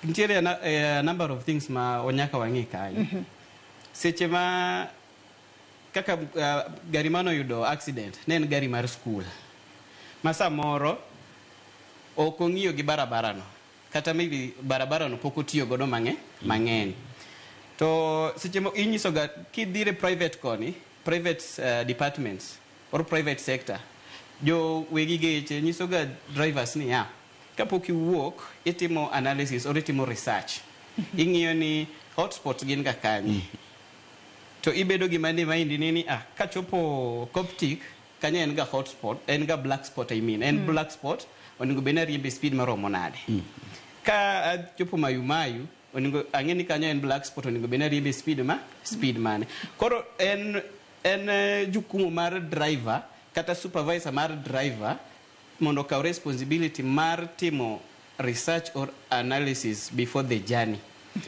Nitiere a number of things ma onyaka wang'i kanyo. Seche ma kaka gari mano oyudo accident, ne en gari mar school ma samoro ok ong'iyo gi barabara no, kata maybe barabara no pok otiyo godo mang'eny. To seche mo inyiso ga kidhire private koni, private departments or private sector, jo wegi geche nyiso ga drivers niya, kapok iwuok, itimo analysis or itimo research, ing'iyo ni hotspots gin ga kanye, to ibedo gi mani mind ni kachopo Coptic kanyo en ga hotspot, en ga black spot, I mean, en black spot, onego bed ni ariembe speed maromo nade? Ka achopo Mayu Mayu, onego ang'e ni kanyo en black spot, onego bed ni ariembe speed mane? Koro en jukumu mar driver kata supervisor mar driver mondo okaw responsibility mar timo research or analysis before the journey.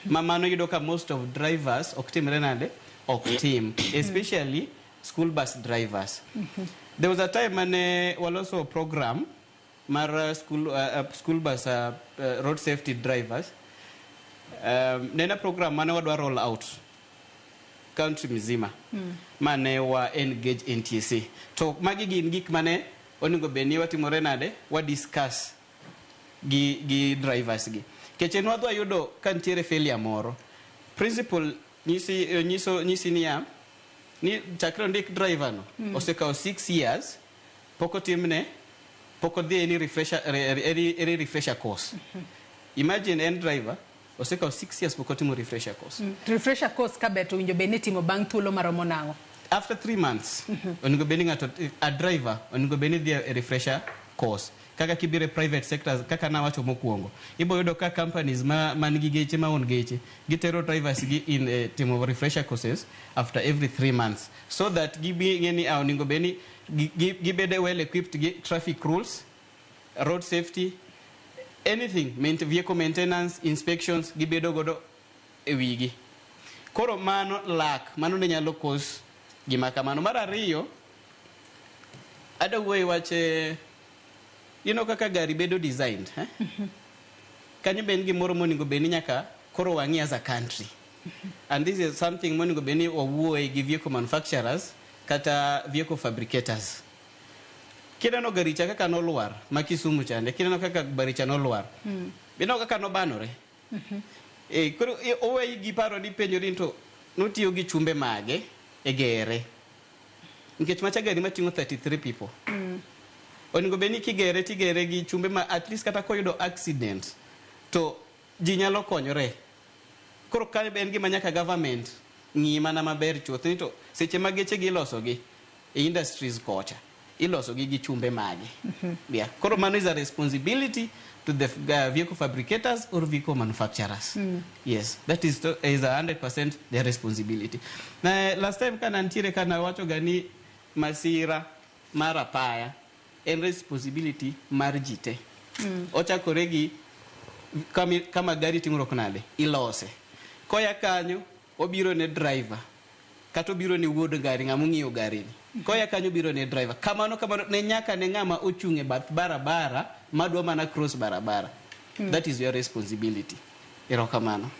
Ma mano yudo ka most of drivers ok timre nade, ok tim, especially school bus drivers. There was a time mane waloso program mar school bus road safety drivers. Ne en a program mane wadwa roll out country mzima, mane wa engage NTSA. To magi gin gik mane onego bed ni watimore nade, wa discuss gi drivers gi. Keche nwadwa yudo ka nitiere failure moro, principal nyisi, nyiso nyisi niya ni chakre ondik driver no osekawo 6 years pok otimne, pok odhi any refresher, any refresher course. Imagine, en driver osekawo 6 years pok otimo refresher course. Refresher course ka ber to winjo bed ni itimo bang' thuolo maromo nang'o? After 3 months onego bed ni ng'ato, a driver, onego bed ni dhi e refresher course. Kaka kibiro e private sectors, kaka nawacho mokwongo, ibo yudo ka companies ma man gi geche, ma own geche, gitero drivers gi in timo refresher courses after every 3 months, so that gibi ng'e ni onego bed ni gibedo well equipped gi traffic rules, road safety, anything, vehicle maintenance, inspections, gibedo godo e wigi. Koro mano lak mano ne nyalo cause gima kamano. Mar ariyo, adwa wuoyo e wach kaka gari bedo designed, eh? Kanyo be en gimoro monego bed ni nyaka koro wang'i as a country, and this is something monego bed ni wawuoye gi vehicle manufacturers kata vehicle fabricators. Kineno gari cha kaka nolwar ma Kisumu chande, kineno kaka gari cha nolwar, ineno kaka nobanore. Koro oweyi gi paro ni penjori ni to notiyo gi chumbe mage e gere, nikech macha gari mating'o 33 people, onego bed ni kigere tigere gi chumbe ma at least kata koyudo accident to ji nyalo konyore. Koro ka en gima nyaka government ng'i mana maber chuth ni to seche ma geche gi iloso gi e industries kocha, iloso gi gi chumbe mage? Yeah. Koro mano is a responsibility to the vehicle fabricators or vehicle manufacturers. Yes, that is a 100% their responsibility. Na last time kana nitiere kana wacho ga ni masira mar apaya en responsibility mar ji te. Ochakore gi kama gari timruok nade, ilose. Koya kanyo, obiro ne driver kata obiro ne wuod gari, ng'ama ong'iyo gari ni. Koya kanyo, obiro ne driver. Kamano kamano ne nyaka ne ng'ama ochung' e bath barabara madwa mana cross barabara. That is your responsibility. Erokamano.